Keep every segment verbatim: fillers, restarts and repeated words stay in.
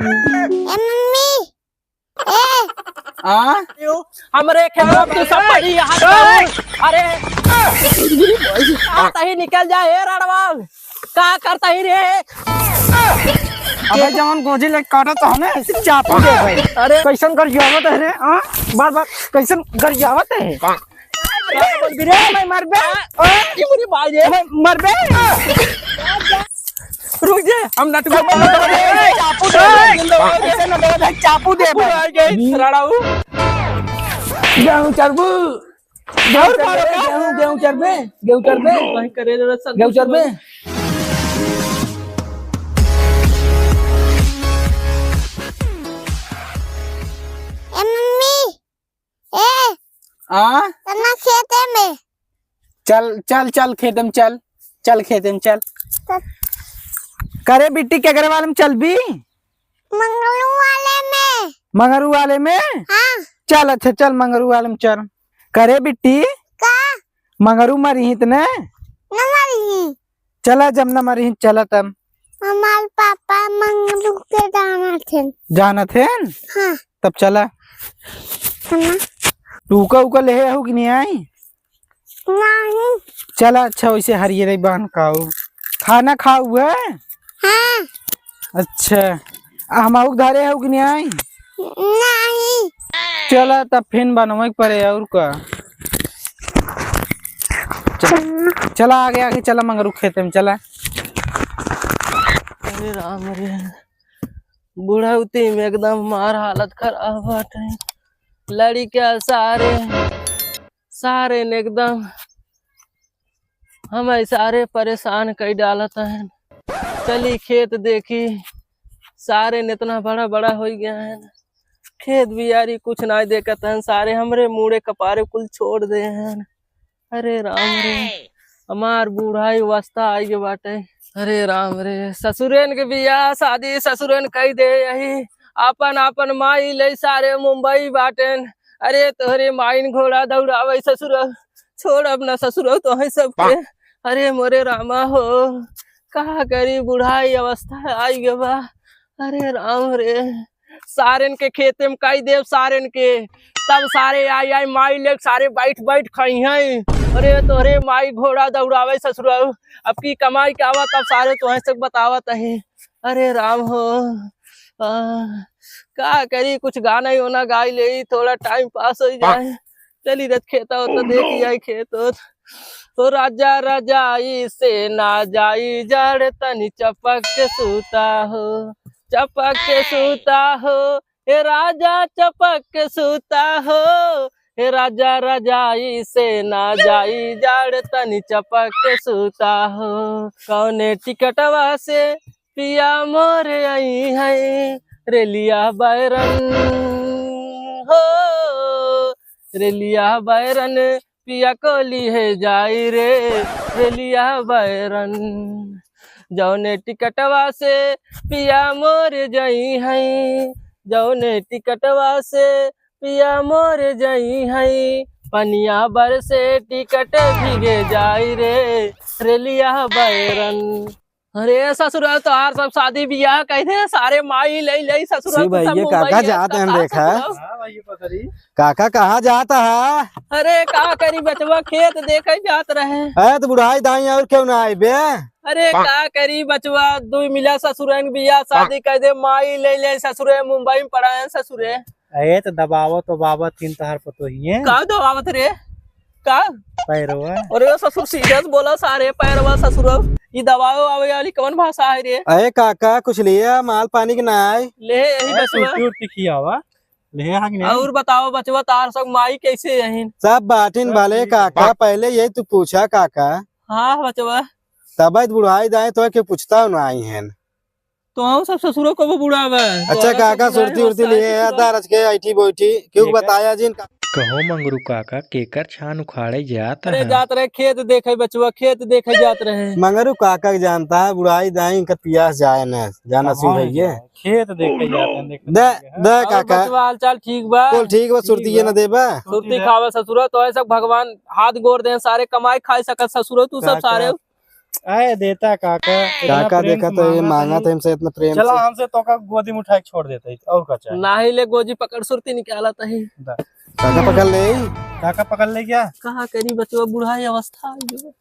ए मम्मी, ए। हाँ? हमरे खेतवा में तू सब पड़ी यहाँ पे। अरे, आता ही निकल जा, ए रणवा। का करता ही रे? अबे जवन गोजी ले काटत हने, ऐसे चापू दे भाई। अरे। कैसन गरियावत है रे? हाँ? बार बार कैसन गरियावत है? क्या बोल भी रे? मैं मरबे। हाँ? ये मेरी बाई रे। मैं मरबे। रुक जे, हम नटुआ को मार दे। चापू दे। कैसे न दे भाई, चापू दे भाई। आ गए, सराड़ाऊ। गेहूं चरबू। गेहूं और चरबे, मारो का? गेहूं, गेहूं चरबे, गेहूं चरबे। भाई करे जरा सब गेहूं चरबे। ए मम्मी, ए, आ? चलना खेते में। चल, चल, चल खेते में चल, चल खेते में चल। चल। करे बिट्टी के घरे वाले में चल भी? मंगरू वाले में। मंगरू वाले में? हाँ। चल, अच्छा, चल, मंगरू वाले में चल। करे बिट्टी? का? मंगरू मरी ही तने? न मरी ही। चला, जब न मरी ही, चला तब। हमार पापा मंगरू के जाना थे। जाना थे? हाँ। तब चला। चला। टूका उका ले हो कि नहीं आई? नहीं। चला, अच्छा, वैसे हरियरे बांध खाऊ। खाना खाऊ है? हाँ। अच्छा, आ, हम आउक धरे हो कि नहीं आई? नहीं। चला, तब फिन बनवे के पड़े, और का? चल, चला, आगे, आगे चला, मंगरू खेते में चला। अरे राम रे, बुढ़ौती में एकदम हमार हालत खराब बाटे। लड़िका सारे, सारे ने एकदम हमें सारे परेशान कई डालत हैं। चली खेत देखी, सारे ने इतना बड़ा बड़ा हो गया है, खेत बियारी कुछ ना देखत हैं, सारे हमरे मूड़े कपारे कुल छोड़ दे हैं। अरे राम रे, हमार बूढ़ाई अवस्था आई गे बाटे। अरे राम रे, ससुरेन के बियाह शादी ससुरेन कई दे यही, आपन आपन माई ले सारे मुंबई बाटेन। अरे तोहरे माइन घोड़ा दौड़ावे ससुर, छोड़ अपना ससुर तोहे सबके। अरे मोरे रामा हो, का करी, बुढ़ाई अवस्था आई गे बा। अरे राम रे, सारेन के खेते में काई देव सारेन के, तब सारे आई आई माई लेक सारे बैठ बैठ खाई हैं। अरे तोहरे माई घोड़ा दौड़ावे ससुर, अब की कमाई के आवा तब सारे तोहे सब बतावत है। अरे राम हो, आ, का करी, कुछ गाना ही होना गाई ले, थोड़ा टाइम पास हो जाए। चली रथ खेता होता देखी आई खेत होत। ओ राजा रजाई से ना जाई जाड़ तनी चपक के सूता हो, चपक के सूता हो, ए राजा चपक के सूता हो, ए राजा रजाई से ना जाई जाड़ तनी चपक के सूता हो। कौने टिकटवा से पिया मोर आई है रेलिया बैरन हो, रेलिया बैरन पिया को लिहे जाई रे रेलिया बैरन। जौने टिकटवा से पिया मोर जई है, जौने टिकटवा से पिया मोर जई है, पनिया बरसे टिकट भीगे जाई रे रेलिया बैरन। अरे ससुरा, तोहार सब शादी बियाह कई दे, सारे माई ले ले ससुरा, शिव तू सब भैया, मुंबई काका है, जात तो हैं, का देखा। ससुरा? हाँ भाई, ये पकड़ी। काका कहाँ जात है? अरे का करी बचवा, खेत देखे जात रहे। अरे तो बुढ़ाई दाई और क्यों ना आई बे? अरे का करी बचवा, दुई मिला ससुरन बियाह शादी कई दे, माई ले ले ससुरे, मुंबई में पड़ा है ससुरे। अरे तो दबावत तो बाबा तीन तोहार पतोहिए। का दबावत रे? का? पैरवा। अरे ससुर सीरियस बोला सारे, पैरवा ससुर। ई दबावे आवे वाली कौन भाषा है रे? अरे काका कुछ लिया, माल पानी के ना आए। ले यही अरे बचवा। टूटी उटी खियावा। ले हाँ कि नहीं? और बताओ बचवा, तार सब माई कैसे यहीं? सब बाटिन सब भले ठीक है। काका, पहले यही तू पूछा काका। हाँ बचवा। तब बुढ़ाई दाए तो के पूछता ना आई हैं। तो हम सब ससुरो को वो बुढ़ावा। अच्छा, तोहरा काका, सब सुरती बुढ़ाई उरती होता है लिए ससुरो। आता रच के ऐठी बैठी, क्यों केकर? बताया जिन का- कहो मंगरू काका, केकर छान उखाड़े जात अरे है? जात रहे खेत देखे बचवा, खेत देखे जात रहे। मंगरू काका के जानता है, बुढ़ाई दाई इनका पियास जाए ना, जाना कहाँ सुन रही है। जाए? खेत देखे जाते हैं, देखते दे, हैं। दे और काका। बचवा हाल चाल ठीक बा? बोल ठीक बा, सुरती ये ना देबा। सुरती खावा ससुरो, तो ऐसा भगवान हाथ गोड़ दे, सारे कमाई खाई सकत ससुरो, तू सब काका। सारे। आए देता काका, इतना काका प्रेम देखा से तो ये मांगा मांगा था। था हमसे इतना प्रेम चला, से। हमसे तोका गोदी में उठा के छोड़ देता ही, और का चाहे? नाही ले गोजी पकड़ सुरती निकालत ही। दा। काका पकड़ ले। काका पकड़ ले क्या? कहाँ करी बचवा, बुढ़ाई अवस्था है जो।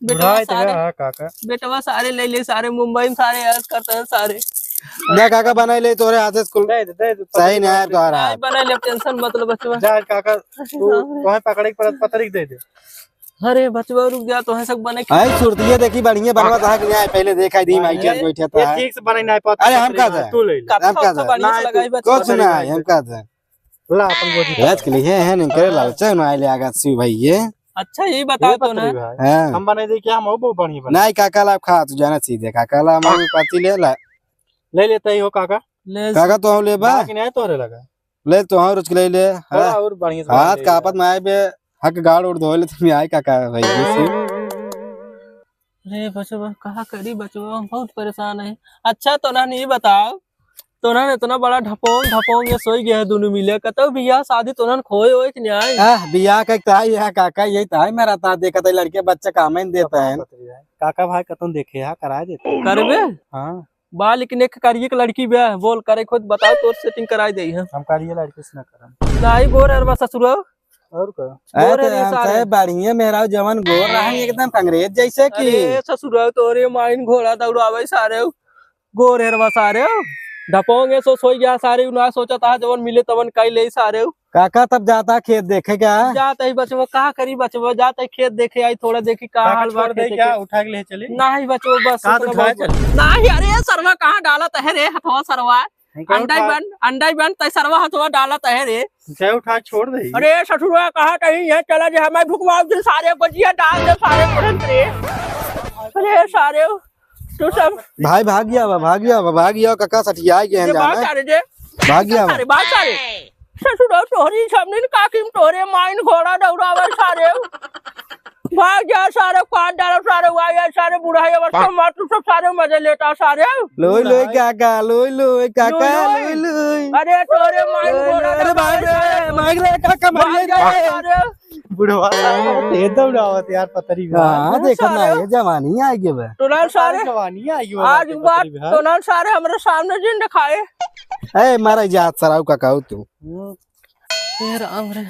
बेटवा बुढ़ाई तो सारे, है, हाँ, काका। बेटवा सारे ले ले, सारे मुंबई में सारे ऐश करते हैं सारे। ना काका बनाई ले, तोरे हाथ से कुल दे दे, दे दे, सही नहीं है तोहार हाथ। बनाई ले, tension मत लो बचवा। जा काका, तू, हाँ। तोहे पकड़े के पड़त, पतरी के दे दे। अरे बचवा रुक जा, तोहे सब बने के आई सुरतिया देखी बढ़िया बनवा हाँ। तहा कि नहीं, पहले देखा दी माई बढ़िया। के बैठे ये था। ठीक से बने नहीं पाता, अरे हम का था? तू ले ले। हम का था? बढ़िया नहीं, लगाई तू बचवा। कुछ नहीं, हम का था? ला अपन गोदी आज के लिए है, है नहीं करे लालच है, ना आइले आगा शिव भाई ये। अच्छा, ये बताओ ये तो ना। पतरी भाई। हाँ। हम बने दे क्या, हम वो बहुत बढ़िया बने। नहीं काका ला खा, तू जाना सीधे काका ला, हम भी पाती ले ला। ले लेता ही हो काका। ले काका तो हम लेबा। बाकी नहीं तोहरे लगा। ले तो हाँ, रुच के ले ले। थोड़ा हाँ। और बढ़िया से हाथ बना का ले। आपत में आए बे, हक गाड़ उड़ धोले तो मैं आए काका भाई जी से। अरे बचवा, कहा करी बचवा, हम बहुत परेशान है। अच्छा, तो ना नहीं बताओ, तो ना इतना बड़ा ढपोंग, ढपोंग ये सोई गया है दोनों मिले, कतौ बियाह शादी तो ना खोए होए कि नहीं आए? आह, बियाह का ताई है काका, यही ताई मेरा ता देखा था लड़के बच्चे काम ही देता है। काका भाई कतौ देखे है, करा देते हैं। करबे? हाँ। बा, लेकिन एक करिए के लड़की बा, बोल, करे खुद बताओ, तोर setting कराई देई हम। हम करिए लड़की से ना करम। नाई गोर अरवा ससुरो। और का? गोर अरे है रे हम सारे। साहब बढ़िया मेरा जवन गोर रहा है एकदम अंग्रेज जैसे कि। अरे ससुरो, तोरे माइन घोड़ा दौड़ावे सारे। गोर अरवा सारे। ढपोंगे सो सोई गया सारे, ना सोचा था जवन मिले तवन कई ले सारे। काका तब जाता खेत देखे क्या? जात ही बचवा, का करी बचवा, जात ही खेत देखे आई, थोड़ा देखी का काका हाल बा छोड़ दे खेत क्या? के। उठा के ले चली? नाही बचवा, बस का तो उतना उठाए बहुत चल? नाही, अरे सरवा कहाँ डालत है रे हथवा सरवा? हम कहे अंडा ही उठा बन, अंडा ही बन, तै सरवा हथवा डालत है रे। चाहे उठा के छोड़ दे। अरे ससुरवा कहाँ कहीं है, चला जे हमें भुकवाओ दे सारे, बजिया डाल दे सारे तुरंत रे। अरे सारे, तू सब भाई भाग गया बा, भाग गया बा, भाग गया, काका सठिया गए हैं ये बात जाना। सारे जे। भाग गया बा। अरे बात सारे। ससुरो तोहरी झमनीन काकी में तोहरे माइन घोड़ा दौड़ावे सारे। भाग जा सारे, काट डालो सारे, वाह यार सारे बुढ़ाई अवस्था मार तू सब सारे मजे लेता सारे। लोई लोई काका, लोई लोई काका, लोई लोई। लोई लोई। अरे तोहरे माइन घोड़ा अरे भाग दौड़ावे रे, सारे। भाग रे काका, भाग मार जा ले। सारे। बुढ़वा साहब, ये तो उड़ावत यार, पतरी में। हाँ, बुढ़वा देखो ना, सारे। ये जवानी आ गई बे। टोनाल सारे, जवानी आ गई आज बात, टोनाल सारे हमरे सामने जिन दिखाए। ए, मारा जात सराव का कहू तू। हम्म। हे राम रे।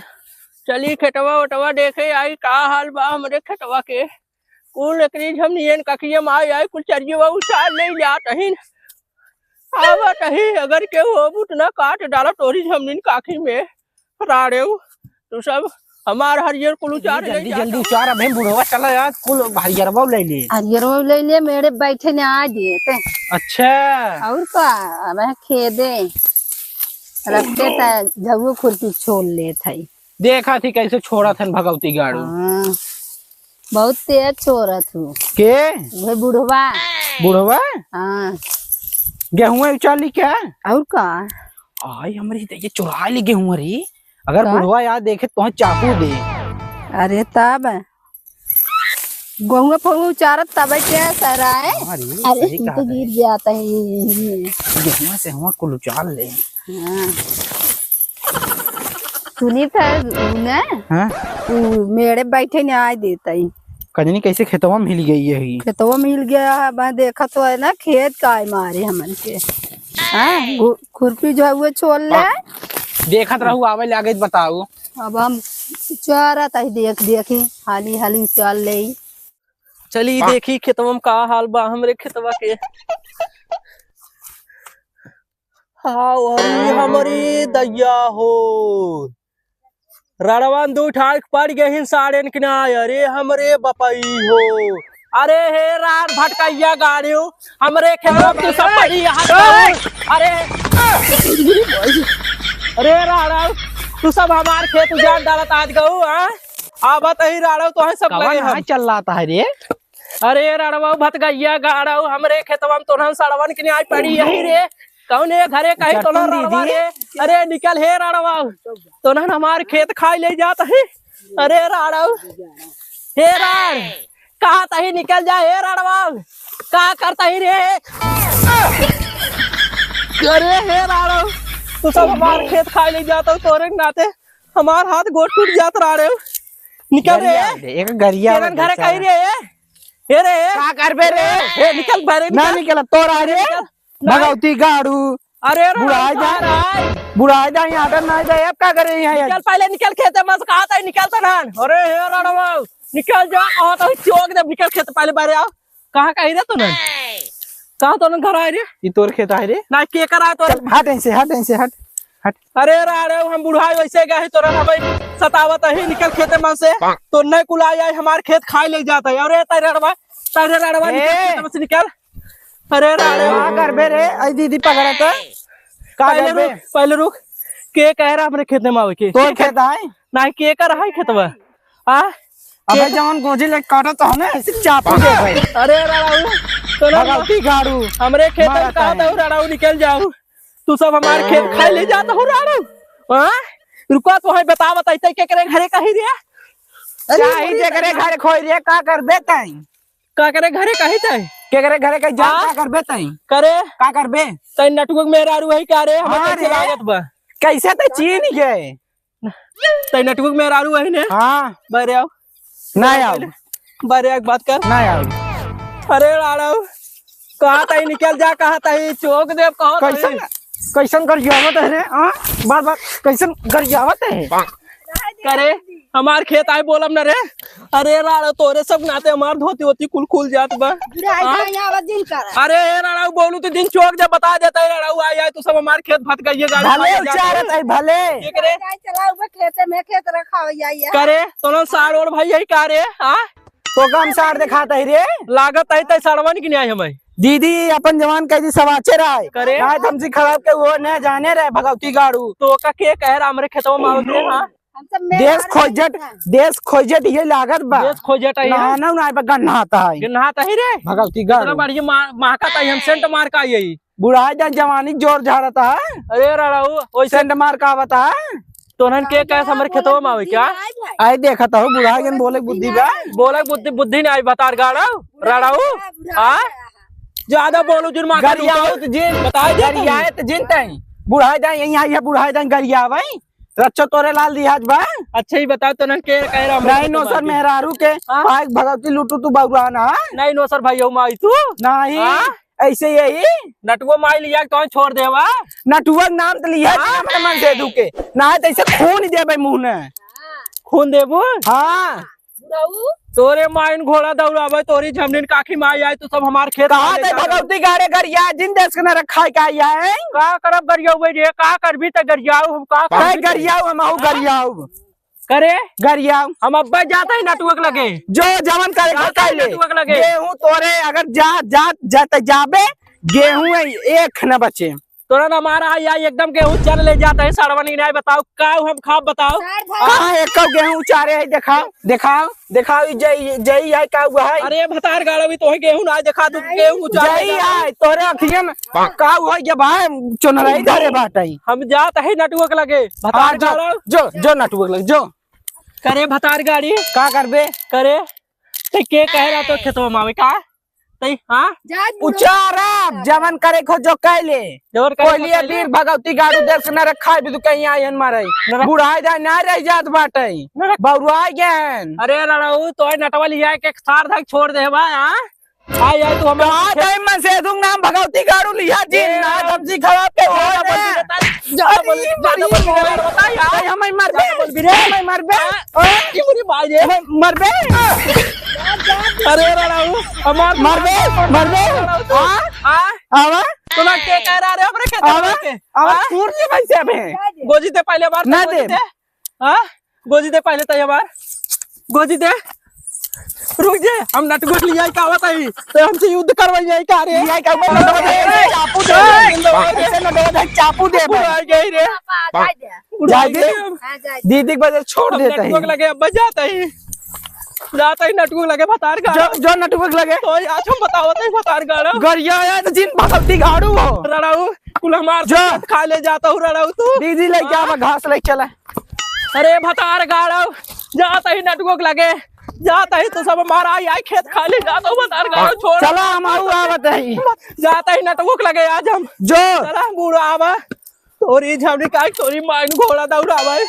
चली खेतवा ओतवा देखे आई, का हाल बा हमरे खेतवा के। कुल एकरी झमनियन ककिया में आई, आई, कुल चरियवा उछाल ले जात हईन। आवत ही, अगर केहू होबू त ना काट डाला तोरी झमनिन काखी में। राड़ेऊ, तू सब हमार हरियर कुल उचार ले जल्दी, जा। जल्दी उचार, अबे बुढ़वा चला यार, कुल हरियरवा ले ले। हरियरवा ले ले, मेरे बैठे ने आ दिए ते। अच्छा। और का, अब है खेदे। रखते त झउए खुरपी छोल लेत है। देखा थी कैसे छोड़त हन भगवती गाड़ू। हाँ, बहुत तेज छोड़त हूँ। के? उहे बुढ़वा। बुढ़वा? हाँ। गेहुआ उचाली क्या? और का? आई हमरी, ये चुरा ली गेहूं रे। अगर का? बुढ़वा याद देखे तो चाकू दे। अरे तब गेहुआ फहुआ उचारत तब क्या सराय? हाँ रे, अरे सही तू कहा तो है। गिर जाता है ये, ये, ये। गेहुआ से हुआ कुल उचार ले। हाँ। सुनी था ने? हाँ? तू मेरे बैठे ने आय देता ही। कजनी कैसे खेतवा में हिल गई है ही? खेतवा में हिल गया है, मैं देखा तो है ना, खेत का आय मारे हमन के। हाँ, घु-, खुरपी जो है वो छोड़ ले। देखत रहू, आवे लागे त बताऊ। अब हम चरत ही देख देखी, हाली हाली चल ले। चली देखी खेतवा में का हाल बा हमरे खेतवा के। हाव, अरे हमरी दैया हो। रड़वन दू ठाक पड़ गहिन साड़ेन किनारे, अरे हमरे बपई हो। अरे हे रार भटकैया गाड़ियो, हमरे खेत तू सब पड़ी यहाँ पे। अरे, अरे राड़व, तू सब हमार खेत उजाड़ डालत आज गऊ, हाँ? आवत ही राड़व तो है सब कवन लगे हम। चल रहा था रे? अरे राड़वा भटकैया गाड़व, हमरे खेतवा में तोहन सड़वन के नहीं आई पड़ी यही रे। कौन है घरे कहीं तो ना चट्टू रड़वा दीदी। रे? अरे निकल हे रड़वा, तो ना हमार खेत खाई ले जात है। अरे राड़व, हे राड़, कहा तही निकल जा हे रड़वा, का करता ही रे? अरे हे राड़व, तू सब हमार खेत खाई ले जात हो, तोरे नाते हमार हाथ गोड़ टूट जात राड़व। निकल रे। गरिया दे, एक गरिया तेरन दे, घरे कहीं चल। रे? हे रे। का करबे रे? हे निकल बाहरे, ना निकल। निकल, तोरा रे। निकल। नहीं। भगौती गाड़ू। अरे रे, बुढ़ाई जा। बुढ़ाई जा, यहाँ आटा नहीं दे, अब का करे यहाँ? निकल पहले, निकल खेते में से, कहा था निकल तो ना। अरे हे राणा बाबू, निकल जा, कहा था चौक दे, निकल खेते पहले बाहरे आओ। कहाँ का ही रे तू ना? कहाँ तो ना घर आए रे? ई तोर खेत आए रे? ना, के कर आए तोर? चल, हट ऐसे, हट ऐसे, हट, हट। अरे राणा, हम बुढ़ाई वैसे गए तोरा ना भाई, सतावत ही, निकल खेते में से। तो नहीं कुल आए, हमार खेत खाए ले जाता है। अरे तारे राणा, तारे राणा, निकल ए! खेते में से निकल। अरे राणा। का करबे रे? आई दीदी पकड़त है। का पहले करबे? रुक, पहले रुक। के कह रहा हमरे खेते में आवे के? तोर के खेत आए? ना, के कर है खेतवा? आ? अबे के जवन गोजी ले काटत हो ना, ऐसे चापू दे भाई। अरे राणा, तो ना भगौती गाड़ू। हमरे खेत में मारत कहा है। था राणा, निकल जाओ। तू सब हमार खेत खाए ले जाता हो राणा। हाँ? रुका तो है, बतावत है, तै केकरे घरे कही रे? अरे चाही मरी जेकरे जाना। घर खोई रे, का करबे तई? का करे घरे कही तई? केकरे घरे कही जा, हाँ? का करबे तई? करे? का करबे? तई नटुआ के मेहरारू है का रे? हमें हाँ कैसे रे। लागत बा? कैसे तई चीन गए? तई नटुआ के मेहरारू है ने? हाँ। बाहरे आओ। ना आओ। बाहरे आओ, एक बात कर। ना आओ। अरे राणा, कहा तई निकल जा, कहा तई चौक देव, कहा तई। कैसन, कैसन गरियावत है रे? हाँ? बार बार कैसन गरियावत है? करे, हमार खेत आए बोलब न रे। अरे राणा, तोरे सब नाते हमार धोती वोती कुल खुल जात बा। बुढ़ाई हाँ? जाए, यहाँ बस दिन कर। अरे ए राणा, बोलू तो दिन चौक दे, बता देता है राणा, आए, आए, तू सब हमार खेत भत गइए, गाड़ी भले खा ले जाता उचारत है। है, भले। के करे? जाए, चला, वो खेते में खेत रखा हो जाइए। करे, तोला सार ओढ़ भाई यही का रे? हाँ? तो कम सार दिखाता है रे। लागत है तै सड़वन की न्याय हमें। दीदी, अपन जवान कैदी सवाचे रहे। करे? ना धमसी खराब के वो न जाने रहे, भगौती गाड़ू। तो का के कह रहा हमरे खेतवा में आवत रे, हाँ? हम सब में देश मार खोजत, देश खोजत ये लागत बा। देश खोजत है, ना, हाँ? ना, ना, बा गन्हाता है। गन्हाता है रे। भगौती इतना गाड़ू। बढ़िया मा-, महकता है, हम सेंट मार का यही। बुढ़ाई जान जवानी जोर झाड़ता है। अरे राणा, वो वैसे सेंट मार का बता है। तोहन के कहे हमरे खेतवा में आवे क्या? आए देखत हो, बुढ़ाई जान बोले बुद्धि बा। बोले बुद्धि, बुद्धि नहीं आई, भतार गाड़ू, राणा। हाँ? ज्यादा बोलू जुन माथा गरियावत दुखाऊ। जिन, बताए दे तू। गरियावत जिन तई। बुढ़ाई जान यहीं आई है, बुढ़ाई जान गरियावई। रच्छो तोरे लाल रियाज बा। अच्छा, ही बताओ तो ना, के कह रहा हमरे नहीं, खेतवा नौसर में आके? मेहरारू के हाँ? पाइक भगवती लूटू तू बउरा ना। नहीं, नौसर भाई, हो माई तू? नहीं, हाँ? ऐसे यही। नटुआ माई लिया के तोहन छोड़ देवा। नटुआ के नाम तो लिया हाँ? हमरे मन से दुखे। ना तो ऐसे खून देबे मुंह ने। खून देबू? हाँ। बुढ़ऊ। तोरे माइन घोड़ा दौड़ावे, तोरी झमनिन काखी माई आई, तू सब हमार खेत कहाँ में ले ते जाके भगवती गाड़े गरिया, जिन देश के न रखा है का आया है? का करब गरियाऊ रे, का करबी ते गरियाऊ, हम का तै करबी ते? गरियाऊ, हम आहू हाँ? गरियाऊ। करे? गरियाऊ। हम अब्बे जात ही नटुआ के लगे। जो जवन करे जात ही कर ले। नटुआ के लगे। गेहूं तोरे अगर जा, जा, जा, ते जाबे, गेहूं है, एक न बचे। तोरा ना मारा है, या एकदम गेहूं चल ले जात ही, सड़वनी नहीं बताओ, का हम खाब बताओ? सार भर। हाँ? कहाँ एको गेहूं उचारे है, देखाओ, देखाओ, देखाओ, ई जई, जई है, का हुआ है? अरे भतार गाड़ा भी तो है, गेहूं ना देखा, तू गेहूं उचारे जई जात है। है, तोरे अखियन का हुआ ये भाई, चोनराई धरे बाटे। हम जात ही नटुआ के लगे, भतार हाँ, जो, गाड़ा। जो, जो नटुआ के लगे, जो। करे भतार गाड़ी। का करबे? करे, ते के कह रहा तो खेतवा में आवे का? तई, हाँ? जाए बुढ़ऊ। उचारा, जवन करे खो जो कह ले। जवन करे कोई खो लिए कह ले। वीर भगवती गाड़ू देश न रखा है, भी तू कहीं आयन मारे। न रख- बुढ़ाई जाए, ना रह जात बाटे। न रख- बउराई गए हैं। अरे लड़ाऊ, तो नटवा लिया के सार धक छोड़ दे बा, हाँ? आ यार, तू हमारे कहाँ खेत- टाइम में से तुम नाम भगवती गाड़ू लिया जी, ए, ना धमसी खराब के हो ज्यादा बोल रहे। ज्यादा बोल, अरे, ज्यादा बोल, बड़ी यार, बता यार। भाई, हमें मरबे। ज्यादा बोल भी रे। हमें मरबे। हाँ, ओ, ये बुरी बात है। हमें मरबे। अरे राणा, हमार मरबे, मरबे। हाँ? हाँ? आवा? तोला के कह रहा रे, हमरे खेत आवा? में के? आवा, हाँ? तूर ले भाई से अबे। गोजी दे पहले बार, ना गोजी दे। दे। हाँ? गोजी दे पहले तई हमार। गोजी दे। रुक जे, हम नटुआ के लिया का आवत है। तो हमसे युद्ध करवाई है का रे? लिया का आवत है, चापू दे। ए, जिंदा है। ऐसे न दे, चापू दे भाई। बुढ़ा गई रे। पापा, आ जाए दे। बुढ़ा जाए दे। गई हम। हाँ, जाए दे। दीदी के वजह छोड़ हम देता नटुआ है। के लगे अब जाता है। जाता ही नटुआ के लगे भतार का। जो, जो नटुआ के लगे। तो आज हम बतावत है भतार गाड़ा। गरिया है तो जिन भगवती गाड़ू हो। रड़ाऊ, कुल हमार जो। खा ले जाता हूँ रड़ाऊ तू। दीदी लेके हाँ? आवा, घास लेके चला। अरे भतार गाड़ो, जात ही नटुआ के लगे, जात ही तो सब हमारा आई, आई खेत खाली, जात हो भतार गाड़ो, छोड़। चला, हम आऊ आवत ही। जात ही नटुआ के लगे आज हम। जो। चला, बूढ़ा आवा। तोरी झमनी काई, तोरी माइन घोड़ा दौड़ा भाई।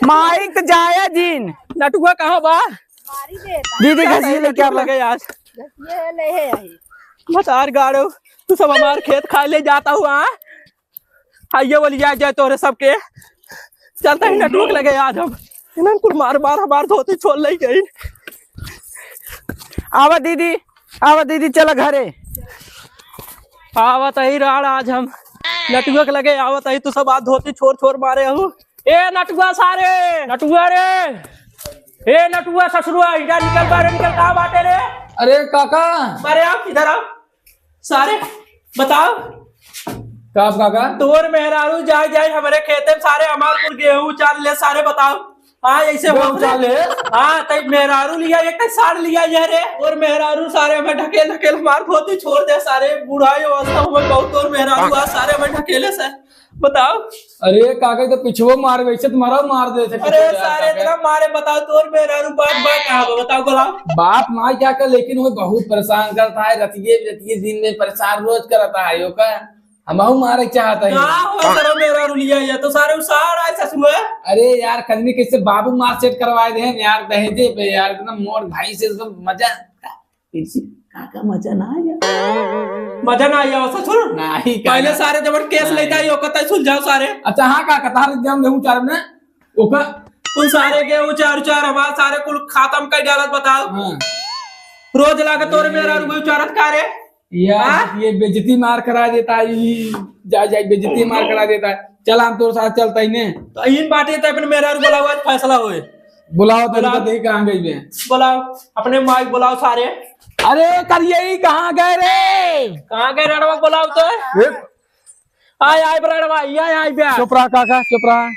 माइक जाया जिन। नटुआ कहाँ बा? दीदी जात घसी ही लेके नटुआ आवा। लगे आज। ये ले है यही। मतार गाड़ो, तू सब हमार खेत खाए ले जाता हुआ, हाँ? हाँ, ये बोली जाए, जाए तोरे सबके। चलता ही नटुआ के लगे आज हम। इन्हन कुल मार मार हमार धोती छोड़ ले गई। आवा दीदी, आवा दीदी, चला घरे। आवत ही राड़ आज हम नटुआ के लगे, आवत ही तू सब आज धोती छोड़ छोड़ मारे हूँ। ए नटुआ सारे, नटुआ रे, ए नटुआ ससुरुआ, इधर निकल, बाहर निकल, कहाँ बाटे रे? अरे काका। अरे आओ, इधर आओ। सारे, बताओ। का काका? तोर मेहरारू जाए, जाए हमरे खेते में सारे हमार कुल गेहूं उचार ले, सारे बताओ। हाँ, ऐसे गेहूं होत उचार रे। ले? हाँ, तई मेहरारू लिया, एक तई सार लिया ये रे। और मेहरारू सारे हमें ढकेल, ढकेल मार धोती छोड़ दे, सारे बुढ़ाई अवस्था हुए बहुत, और मेहरारू आज सारे हमें ढकेले से। बताओ। अरे काका, तो पिछुओ मार, वैसे तुम्हारा मार दे थे अरे पिछुओ यार, सारे काका। इतना मारे, बताओ, तोर मेहरारू बात, बात कहाँ बा? बताओ, बोलाओ। बात ना क्या कर, लेकिन वो बहुत परेशान करता है, रतिये, रतिये दिन में परेशान रोज करता है, यो का हमहू मारे चाहता है। का हो, सारा मेहरारू लिया, ये तो सारे उसार आए ससुर। अरे यार, कजनी कैसे बाबू मार सेट करवाए दे हैं यार, दहेजे पे यार, एकदम मोर भाई से एकदम मजा। कैसे? काका, मजा ना आया? मजा ना आया ससुर? नहीं, पहले काका। सारे जबर केस नहीं। लेता ही ओकर तय सुलझाओ सारे। अच्छा, हाँ काका, तार जाम गेहूं चार में, ओका। कुल सारे गेहूं चार, चार हमार सारे कुल खत्म कर डालत, बताओ। हाँ। रोज लाके तोरे मेहरारू गेहूं चारत का रे? यार, हाँ? ये बेइज्जती मार करा देता है, ये जा, जा, बेइज्जती मार करा देता है। चल, हम तोरे साथ चलता ही ने। तो इन बाटे तो अपने मेहरारू बुलाओ, आज फैसला होए। बुलाओ तो बुलाओ। इनका देखी कहाँ गई बे। बुलाओ, अपने माई बुलाओ सारे। अरे करिए, ई कहाँ गए रे? कहाँ गए रड़वा, बुलाओ तो। ए? आय, आय बे रड़वा, आय, आय बे। चुप रहा काका, चुप रहा।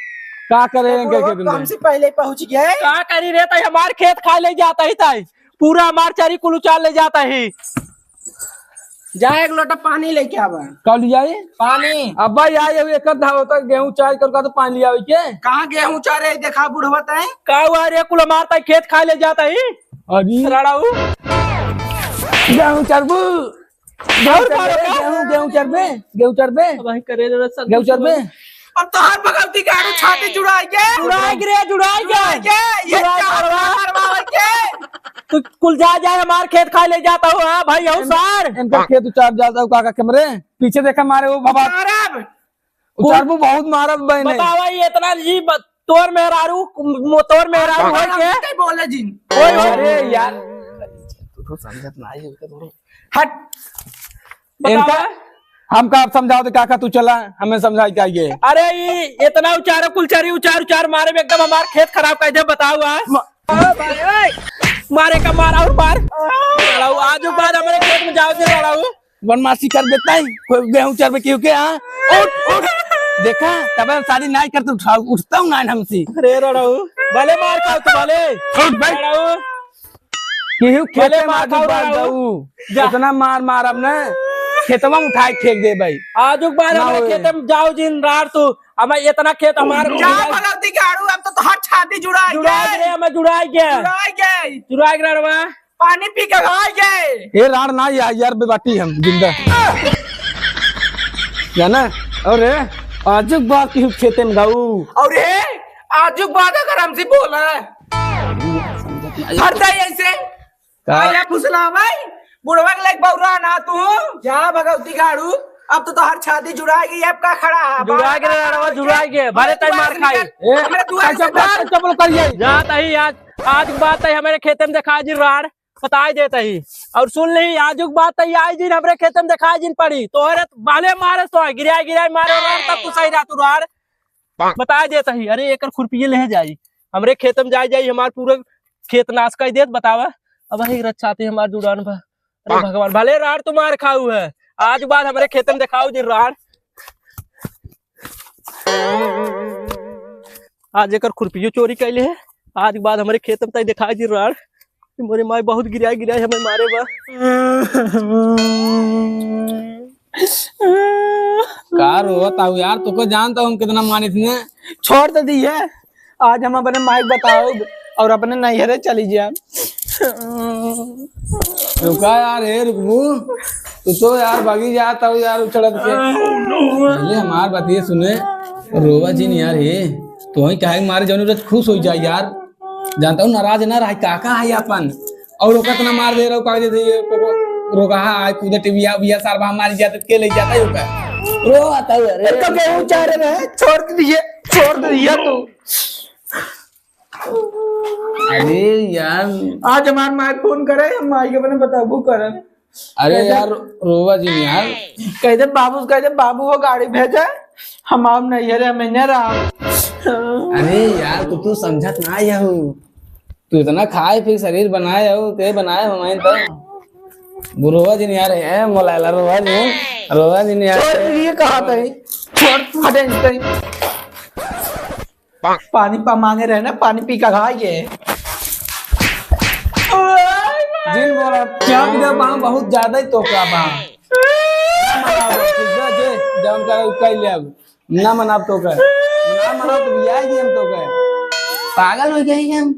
का करे इनके खेत में? हमसे पहले पहुँच गए। का करी रे, तई हमार खेत खा ले जाता ही तई। पूरा हमार चरी कुल उचार ले जाता ही। जा एक लोटा पानी लेके आवा। का लियाई? पानी। अब्बा यार, ये एक आधा होता गेहूं चार कर का तो पानी लियावे के। कहाँ गेहूं चारे, देखा बुढ़वा तय। का हुआ रे, कुल मारता है, खेत खा ले जाता ही। अभी रड़ाऊ। गेहूं चरबू। गेहूं और चरबे, मारो का? गेहूं, गेहूं चरबे, गेहूं चरबे। भाई करे जरा सब गेहूं कुछ चरबे। बोल। अब तोहार भगवती के आड़ू छाती जुड़ाई के। जुड़ाई के रे, जुड़ाई के। जुड़ाई के, ये जुड़ाई चार करवा। मारवा के। तू कुल जा, जाए हमार खेत खाए ले जाता हूँ, हाँ भाई, हूँ इन-, सार। इनका खेत उचार जाता हूँ, काका, कैमरे पीछे देखा मारे वो बाबा। मारब। उचारबू बहुत मारब बहने। बतावा, ये इतना जी ब-, तोर मेहरारू, म-, तोर मेहरारू हाँ, होई हाँ, के? हम कहीं बोले जिन। ओए, ओए। अरे यार, तू तो समझत ना है, इनका थोड़ा हट। बतावा। इनका हम का समझाओ तो काका तू चला, हमें समझाई के आइए। अरे ई इतना उचार, कुल चरी उचार, उचार मारे में एकदम हमार खेत खराब कर दे, बताओ आ। म- मारे का मार और मार। लड़ाऊ, आज के बाद हमारे खेत में जाओ जे लड़ाऊ। बनमासी कर देता है, कोई गेहूं चरबे क्यों के, हाँ? उठ, उठ। देखा, तब हम शादी नहीं करते, उठा, उठता हूँ ना हमसे। अरे लड़ाऊ, भले मार खाओ तो भले। उठ भाई। लड़ाऊ। केहू खेते भले में मार आजू खाओ बार लड़ाऊ। जाऊ। जा। इतना मार मार अब ना, खेतवा में उठाए फेंक दे भाई। आजू के बाद ना हमारे होए। खेते में जाओ जिन रार तू, हमें इतना खेत हमार जा भगवती के आड़ू, अब तो तोहार छाती जुड़ाई जुड़ाई गई। रे, हमें जुड़ाई गया। जुड़ाई गई। जुड़ाई गया रे बा। पानी पी के भाग गए। ए राड़ ना या-, यार बेबाटी हम जिंदा। जाना? अरे, आजुक बात की खेते में गाऊ। अरे, आजुक बात अगर हमसे बोला। हट जाए ऐसे। का? आया फुसला भाई, बुढ़वा के लायक बौरा ना तू। जा भगवती गाड़ू, अब तो तोहार छाती जुड़ा गई, अब का खड़ा है? जुड़ा के रे, रड़वा जुड़ा के, भले तई मार खाई। ए, हमारे दुआर से कैसे बात, चप्पल करिए? जात ही आज, आज बात है हमारे खेते में देखा जी राड़। बताई देत ही। और सुन ली, आजुक बात तई आई जिन हमरे खेते में देखाई जिन पड़ी। तोहरे बाले मारे तो गिराई गिराई मारे रार तब तू सही रहा तू रार। बताई देत ही। अरे एकर खुरपिये ले जाई। हमरे खेते में जाई जाई हमार पूरा खेत नाश कर देत बतावा। अब ही रक्षाते हमार जुड़ान बा। अरे भगवान, भले रार तुम्हार खाऊ है। आज बाद हमरे खेते में देखाऊ जिन रार। आज एकर खुरपियो चोरी कैले है। आज के बाद हमरे खेत में तई देखाई जी राड़। मोरे माई बहुत गिराई गिराई हमें मारे बा। का रोवत आऊ यार, तोको जानता हूँ हम कितना मानित ने। छोड़ तो दी है, आज हम अपने माई के बताओ और अपने नैहरे चली जाए। रुका यार, हे रुकबू, तू तो यार भागी जात हो यार उछड़त के। पहले हमार बतिये सुने, रोवा जिन यार, हे तो ही काहे मारे जौन रोज खुश हो जाए यार, जानता हूँ नाराज ना रहे, काका है अपन, और ओका इतना मार दे रहो, कागज दे, ये को, को, रोगाहा, आज कूदा टिबिया, बिया सार बा मार जाते, के ले जाता है ओका? रो आता है, अरे। तो केहू चाह रहे हैं, छोड़ दिए, छोड़ दिया तू। अरे यार। आज हमार माई फोन करे, हम माई के अपने बताबू करन। अरे कह दे यार, रोवा जिन यार। कह दे बाबू, कह दे बाबू वो गाड़ी भेजे, हम आम नहीं है रे, हम नहीं रहा। अरे यार, तू, तू समझत ना यहू। तू इतना खाए पी शरीर बनाए हो, ते बनाए हो, मैं तो। रोवा जिन यार, है मोलायला, रोवा जिन, रोवा जिन यार। छोड़, ये कहा था, छोड़, हटे, हटे। पानी पा मांगे रहे ना, पानी पी का खा ये। जिन बोला, क्या बिना बा, बहुत ज्यादा ही तोका बा। ना मनाओ, खुद जा जे, जौन करे, उ कह ले अब। ना मनाब तोका। ना मनाब तो बियाह ही हम तोका। पागल हो गए हम।